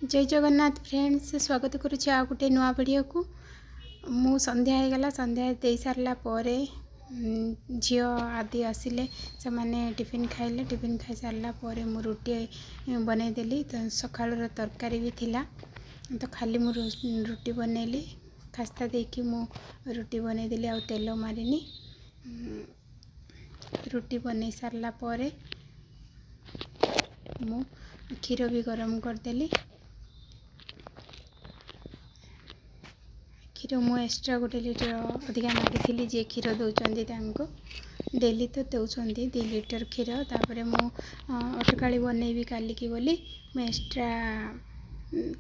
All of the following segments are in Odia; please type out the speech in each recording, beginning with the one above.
ଜୟ ଜଗନ୍ନାଥ ଫ୍ରେଣ୍ଡସ୍, ସ୍ୱାଗତ କରୁଛି ଆଉ ଗୋଟେ ନୂଆ ଭିଡ଼ିଓକୁ। ମୁଁ ସନ୍ଧ୍ୟା ହେଇଗଲା। ସନ୍ଧ୍ୟା ଦେଇ ସାରିଲା ପରେ ଝିଅ ଆଦି ଆସିଲେ, ସେମାନେ ଟିଫିନ୍ ଖାଇଲେ। ଟିଫିନ୍ ଖାଇସାରିଲା ପରେ ମୁଁ ରୁଟି ବନେଇଦେଲି। ତ ସକାଳର ତରକାରୀ ବି ଥିଲା, ତ ଖାଲି ମୁଁ ରୁଟି ବନେଇଲି। ଖାସ୍ତା ଦେଇକି ମୁଁ ରୁଟି ବନେଇଦେଲି, ଆଉ ତେଲ ମାରିନି। ରୁଟି ବନେଇ ସାରିଲା ପରେ ମୁଁ କ୍ଷୀର ବି ଗରମ କରିଦେଲି। କ୍ଷୀର ମୁଁ ଏକ୍ସଟ୍ରା 1 ଲିଟର ଅଧିକା ମାଗିଥିଲି ଯିଏ କ୍ଷୀର ଦେଉଛନ୍ତି ତାଙ୍କୁ। ଡେଲି ତ ଦେଉଛନ୍ତି 2 ଲିଟର କ୍ଷୀର। ତାପରେ ମୁଁ ଅଟକାଳି ବନେଇବି କାଲିକି ବୋଲି ମୁଁ ଏକ୍ସଟ୍ରା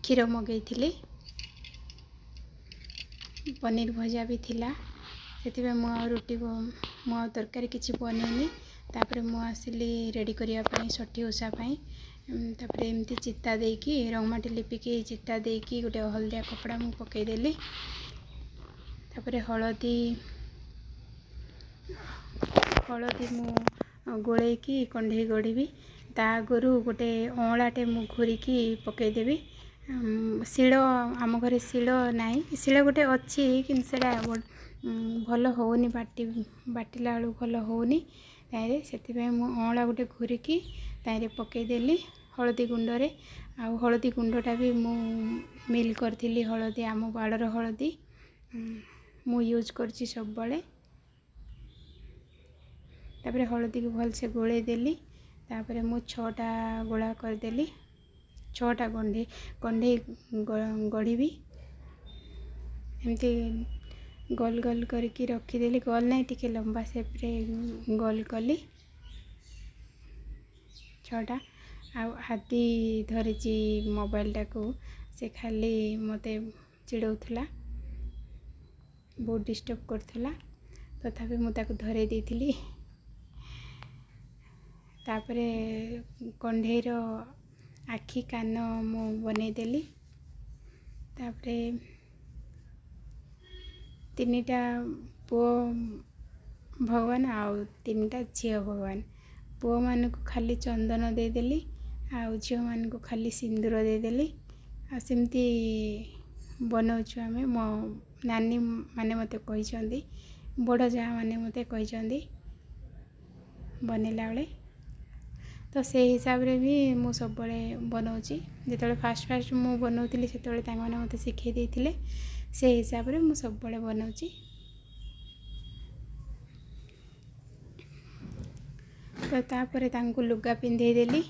କ୍ଷୀର ମଗେଇଥିଲି। ପନିର ଭଜା ବି ଥିଲା, ସେଥିପାଇଁ ମୁଁ ଆଉ ରୁଟି, ମୁଁ ଆଉ ତରକାରୀ କିଛି ବନେଇନି। ତାପରେ ମୁଁ ଆସିଲି ରେଡ଼ି କରିବା ପାଇଁ ଷଠି ଓଷା ପାଇଁ। ତାପରେ ଏମିତି ଚିତା ଦେଇକି, ରଙ୍ଗମାଟି ଲିପିକି ଚିତା ଦେଇକି ଗୋଟେ ହଳଦିଆ କପଡ଼ା ମୁଁ ପକାଇଦେଲି। ତାପରେ ହଳଦୀ ମୁଁ ଗୋଳେଇକି କଣ୍ଢେଇ ଗଢ଼ିବି। ତା ଆଗରୁ ଗୋଟେ ଅଁଳାଟେ ମୁଁ ଘୋରିକି ପକାଇଦେବି। ଶିଳ, ଆମ ଘରେ ଶିଳ ନାହିଁ। ଶିଳ ଗୋଟେ ଅଛି, କିନ୍ତୁ ସେଇଟା ଭଲ ହେଉନି, ବାଟିଲା ବେଳକୁ ଭଲ ହେଉନି ତାହିଁରେ। ସେଥିପାଇଁ ମୁଁ ଅଁଳା ଗୋଟେ ଘୋରିକି ତାହିଁରେ ପକାଇଦେଲି ହଳଦୀ ଗୁଣ୍ଡରେ। ଆଉ ହଳଦୀ ଗୁଣ୍ଡଟା ବି ମୁଁ ମିଲ୍ କରିଥିଲି। ହଳଦୀ, ଆମ ବାଡ଼ର ହଳଦୀ ମୁଁ ୟୁଜ୍ କରୁଛି ସବୁବେଳେ। ତାପରେ ହଳଦୀକୁ ଭଲସେ ଗୋଳେଇ ଦେଲି। ତାପରେ ମୁଁ ଛଅଟା ଗୋଳା କରିଦେଲି। ଛଅଟା କଣ୍ଢେଇ ଗଢ଼ିବି। ଏମିତି ଗୋଲ ଗୋଲ କରିକି ରଖିଦେଲି। ଗୋଲ ନାହିଁ, ଟିକେ ଲମ୍ବା ସେପ୍ରେ ଗୋଲ କଲି ଛଅଟା। ଆଉ ଆଦି ଧରିଛି ମୋବାଇଲଟାକୁ, ସେ ଖାଲି ମୋତେ ଚିଡ଼ଉଥିଲା, ବହୁତ ଡିଷ୍ଟର୍ବ କରୁଥିଲା। ତଥାପି ମୁଁ ତାକୁ ଧରେଇ ଦେଇଥିଲି। ତାପରେ କଣ୍ଢେଇର ଆଖି, କାନ ମୁଁ ବନେଇଦେଲି। ତାପରେ ତିନିଟା ପୁଅ ଭଗବାନ ଆଉ ତିନିଟା ଝିଅ ଭଗବାନ। ପୁଅମାନଙ୍କୁ ଖାଲି ଚନ୍ଦନ ଦେଇଦେଲି ଆଉ ଝିଅମାନଙ୍କୁ ଖାଲି ସିନ୍ଦୁର ଦେଇଦେଲି। ଆଉ ସେମିତି ବନାଉଛୁ ଆମେ। ମୋ ନାନୀ ମାନେ ମୋତେ କହିଛନ୍ତି, ବଡ଼ ଯାଆ ମାନେ ମୋତେ କହିଛନ୍ତି ବନେଇଲା ବେଳେ। ତ ସେଇ ହିସାବରେ ବି ମୁଁ ସବୁବେଳେ ବନାଉଛି। ଯେତେବେଳେ ଫାଷ୍ଟ ଫାଷ୍ଟ ମୁଁ ବନାଉଥିଲି, ସେତେବେଳେ ତାଙ୍କମାନେ ମୋତେ ଶିଖେଇ ଦେଇଥିଲେ। ସେଇ ହିସାବରେ ମୁଁ ସବୁବେଳେ ବନାଉଛି। ତ ତାପରେ ତାଙ୍କୁ ଲୁଗା ପିନ୍ଧେଇ ଦେଲି।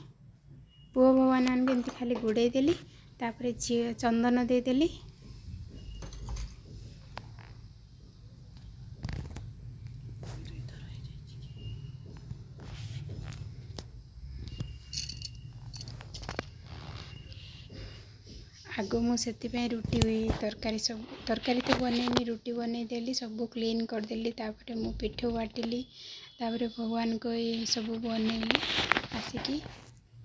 ପୁଅ ଭଗବାନମାନଙ୍କୁ ଏମିତି ଖାଲି ଗୁଡ଼େଇ ଦେଲି। ତାପରେ ଝିଅ ଚନ୍ଦନ ଦେଇଦେଲି। ଦୁଇଥର ହେଇଯାଇଛି କି? ଆଗ ମୁଁ ସେଥିପାଇଁ ରୁଟି ତରକାରୀ ସବୁ, ତରକାରୀ ତ ବନେଇନି, ରୁଟି ବନେଇଦେଲି, ସବୁ କ୍ଲିନ୍ କରିଦେଲି। ତାପରେ ମୁଁ ପିଠଉ ବାଟିଲି। ତାପରେ ଭଗବାନଙ୍କ ଏ ସବୁ ବନେଇଲି। ଆସିକି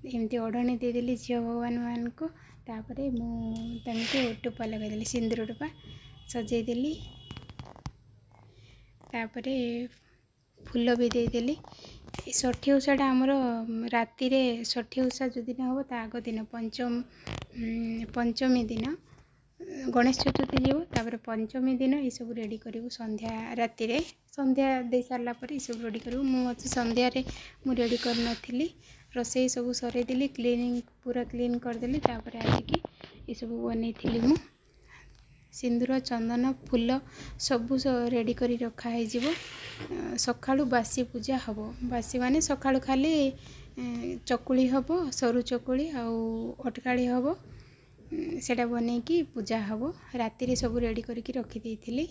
ଏମିତି ଓଢ଼ଣୀ ଦେଇଦେଲି ଝିଅ ଭଗବାନମାନଙ୍କୁ। ତାପରେ ମୁଁ ତାଙ୍କୁ ଟୋପା ଲଗାଇଦେଲି, ସିନ୍ଦୁର ଟୋପା ସଜେଇଦେଲି। ତାପରେ ଫୁଲ ବି ଦେଇଦେଲି। ଏ ଷଠି ଓଷାଟା ଆମର ରାତିରେ, ଷଠି ଓଷା ଯେଉଁଦିନ ହେବ ତା ଆଗ ଦିନ ପଞ୍ଚମୀ ଦିନ ଗଣେଶ ଚତୁର୍ଥୀ ଯିବ। ତାପରେ ପଞ୍ଚମୀ ଦିନ ଏସବୁ ରେଡ଼ି କରିବୁ। ସନ୍ଧ୍ୟା, ରାତିରେ ସନ୍ଧ୍ୟା ଦେଇ ସାରିଲା ପରେ ଏସବୁ ରେଡ଼ି କରିବୁ। ମୁଁ ଅଛି ସନ୍ଧ୍ୟାରେ ମୁଁ ରେଡ଼ି କରିନଥିଲି। ରୋଷେଇ ସବୁ ସରେଇଦେଲି, କ୍ଲିନିଂ ପୁରା କ୍ଲିନ୍ କରିଦେଲି। ତାପରେ ଆସିକି ଏସବୁ ବନେଇଥିଲି ମୁଁ। ସିନ୍ଦୁର, ଚନ୍ଦନ, ଫୁଲ ସବୁ ରେଡ଼ି କରି ରଖା ହେଇଯିବ। ସକାଳୁ ବାସି ପୂଜା ହେବ। ବାସି ମାନେ ସକାଳୁ ଖାଲି ଚକୁଳି ହେବ, ସରୁ ଚକୁଳି ଆଉ ଅଟକାଳି ହେବ। ସେଇଟା ବନେଇକି ପୂଜା ହେବ। ରାତିରେ ସବୁ ରେଡ଼ି କରିକି ରଖିଦେଇଥିଲି।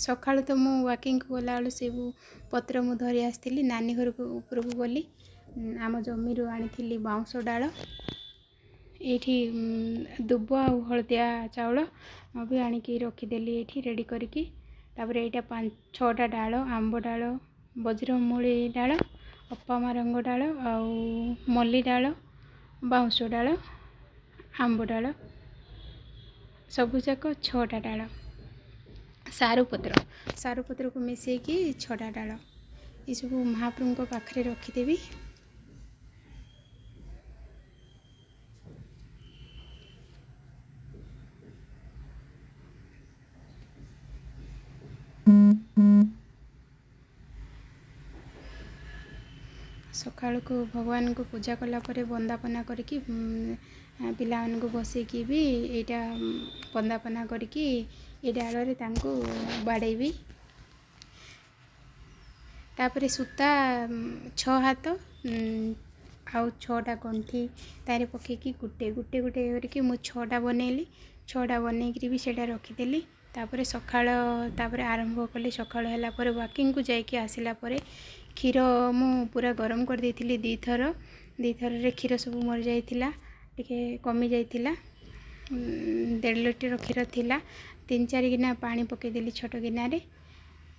ସକାଳୁ ତ ମୁଁ ୱାକିଂକୁ ଗଲାବେଳୁ ସବୁ ପତ୍ର ମୁଁ ଧରି ଆସିଥିଲି। ନାନୀ ଘରକୁ ଉପରକୁ ଗଲି, ଆମ ଜମିରୁ ଆଣିଥିଲି ବାଉଁଶ ଡାଳ। ଏଇଠି ଦୁବ ଆଉ ହଳଦିଆ ଚାଉଳ ବି ଆଣିକି ରଖିଦେଲି ଏଇଠି ରେଡ଼ି କରିକି। ତାପରେ ଏଇଟା ପାଞ୍ଚ ଛଅଟା ଡାଳ, ଆମ୍ବ ଡାଳ, ବଜ୍ରମୂଳି ଡାଳ, ଅପାମା ରଙ୍ଗ ଡାଳ ଆଉ ମଲ୍ଲି ଡାଳ, ବାଉଁଶ ଡାଳ, ଆମ୍ବ ଡାଳ, ସବୁଯାକ ଛଅଟା ଡାଳ। ସାରୁପତ୍ର, ସାରୁପତ୍ରକୁ ମିଶାଇକି ଛଅଟା ଡାଳ। ଏସବୁ ମହାପ୍ରଭୁଙ୍କ ପାଖରେ ରଖିଦେବି। ସକାଳକୁ ଭଗବାନଙ୍କୁ ପୂଜା କଲା ପରେ ବନ୍ଦାପନା କରିକି ପିଲାମାନଙ୍କୁ ବସେଇକି ବି ଏଇଟା ବନ୍ଦାପନା କରିକି ଏ ଡାଳରେ ତାଙ୍କୁ ବାଡ଼େଇବି। ତାପରେ ସୂତା 6 ହାତ ଆଉ 6ଟା ଗଣ୍ଠି ତାରେ ପକେଇକି ଗୋଟେ ଗୋଟେ ଗୋଟେ କରିକି ମୁଁ 6ଟା ବନେଇଲି। 6ଟା ବନେଇକିରି ବି ସେଇଟା ରଖିଦେଲି। ତାପରେ ସକାଳ ତାପରେ ଆରମ୍ଭ କଲି। ସକାଳ ହେଲା ପରେ ୱାକିଂକୁ ଯାଇକି ଆସିଲା ପରେ କ୍ଷୀର ମୁଁ ପୁରା ଗରମ କରିଦେଇଥିଲି 2 ଥର। 2 ଥରରେ କ୍ଷୀର ସବୁ ମରିଯାଇଥିଲା, ଟିକେ କମିଯାଇଥିଲା। 1.5 ଲିଟର କ୍ଷୀର ଥିଲା, 3-4 ଗିନା ପାଣି ପକାଇଦେଲି ଛୋଟ ଗିନାରେ।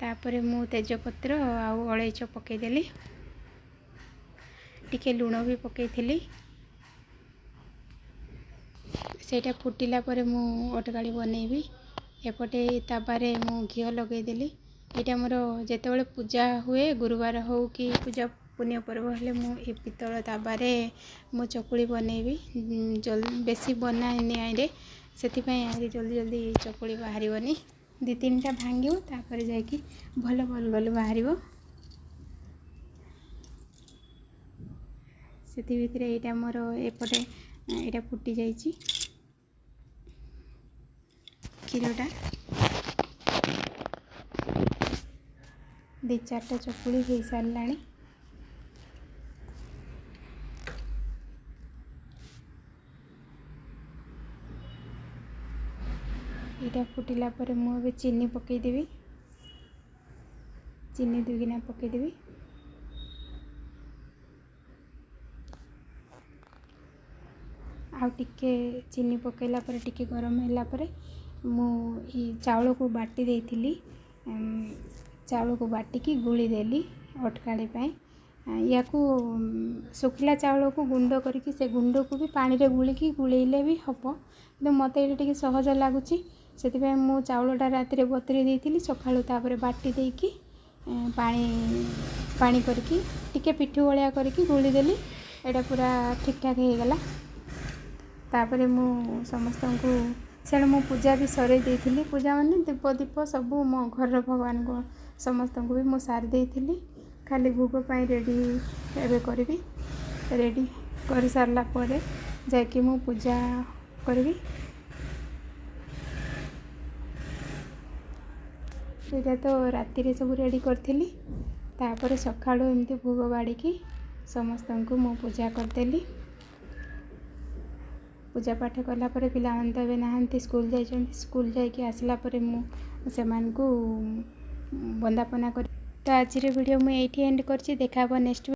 ତାପରେ ମୁଁ ତେଜପତ୍ର ଆଉ ଅଳେଇଚ ପକାଇଦେଲି, ଟିକେ ଲୁଣ ବି ପକାଇଥିଲି। ସେଇଟା ଫୁଟିଲା ପରେ ମୁଁ ଅଟକାଳି ବନେଇବି। ଏପଟେ ତାୱାରେ ମୁଁ ଘିଅ ଲଗାଇଦେଲି। ଏଇଟା ମୋର ଯେତେବେଳେ ପୂଜା ହୁଏ, ଗୁରୁବାର ହଉ କି ପୂଜା ପୁଣ୍ୟ ପର୍ବ ହେଲେ, ମୁଁ ଏ ପିତ୍ତଳ ତାୱାରେ ମୁଁ ଚକୁଳି ବନେଇବି। ବେଶୀ ବନାଏନି ଆଇରେ, ସେଥିପାଇଁ ଆଇରେ ଜଲ୍ଦି ଜଲ୍ଦି ଚକୁଳି ବାହାରିବନି। 2-3ଟା ଭାଙ୍ଗିବ, ତାପରେ ଯାଇକି ଭଲ ଗୋଲ ଗୋଲ ବାହାରିବ। ସେଥି ଭିତରେ ଏଇଟା ମୋର ଏପଟେ ଏଇଟା ଫୁଟି ଯାଇଛି କ୍ଷୀରଟା। 2-4ଟା ଚକୁଳି ହେଇସାରିଲାଣି। ଏଇଟା ଫୁଟିଲା ପରେ ମୁଁ ଏବେ ଚିନି ପକାଇଦେବି। ଚିନି 2 ଗିନା ପକାଇଦେବି। ଆଉ ଟିକେ ଚିନି ପକାଇଲା ପରେ, ଟିକେ ଗରମ ହେଲା ପରେ, ମୁଁ ଏଇ ଚାଉଳକୁ ବାଟି ଦେଇଥିଲି। ଚାଉଳକୁ ବାଟିକି ଗୁଳି ଦେଲି ଅଟକାଳି ପାଇଁ। ୟାକୁ ଶୁଖିଲା ଚାଉଳକୁ ଗୁଣ୍ଡ କରିକି ସେ ଗୁଣ୍ଡକୁ ବି ପାଣିରେ ଗୁଳିକି ଗୁଳେଇଲେ ବି ହେବ, କିନ୍ତୁ ମୋତେ ଏଇଟା ଟିକେ ସହଜ ଲାଗୁଛି। ସେଥିପାଇଁ ମୁଁ ଚାଉଳଟା ରାତିରେ ବତୁରେଇ ଦେଇଥିଲି। ସକାଳୁ ତାପରେ ବାଟି ଦେଇକି ପାଣି ପାଣି କରିକି ଟିକେ ପିଠୁ ଭଳିଆ କରିକି ଗୁଳିଦେଲି। ଏଇଟା ପୁରା ଠିକ୍ଠାକ୍ ହେଇଗଲା। ତାପରେ ମୁଁ ସମସ୍ତଙ୍କୁ ସେଣୁ ମୁଁ ପୂଜା ବି ସରେଇ ଦେଇଥିଲି। ପୂଜା ମାନେ ଦୀପ ଦୀପ ସବୁ ମୋ ଘରର ଭଗବାନଙ୍କୁ ସମସ୍ତଙ୍କୁ ବି ମୁଁ ସାରି ଦେଇଥିଲି। ଖାଲି ଭୋଗ ପାଇଁ ରେଡ଼ି ଏବେ କରିବି। ରେଡ଼ି କରିସାରିଲା ପରେ ଯାଇକି ମୁଁ ପୂଜା କରିବି। ଏଇଟା ତ ରାତିରେ ସବୁ ରେଡ଼ି କରିଥିଲି। ତାପରେ ସକାଳୁ ଏମିତି ଭୋଗ ବାଢ଼ିକି ସମସ୍ତଙ୍କୁ ମୁଁ ପୂଜା କରିଦେଲି। ପୂଜା ପାଠ କଲା ପରେ, ପିଲାମାନେ ତ ଏବେ ନାହାନ୍ତି, ସ୍କୁଲ ଯାଇଛନ୍ତି। ସ୍କୁଲ ଯାଇକି ଆସିଲା ପରେ ମୁଁ ସେମାନଙ୍କୁ ବନ୍ଦାପନା କରି। ତ ଆଜିର ଭିଡ଼ିଓ ମୁଁ ଏଇଠି ଏଣ୍ଡ କରିଛି। ଦେଖା ହେବ ନେକ୍ସଟ।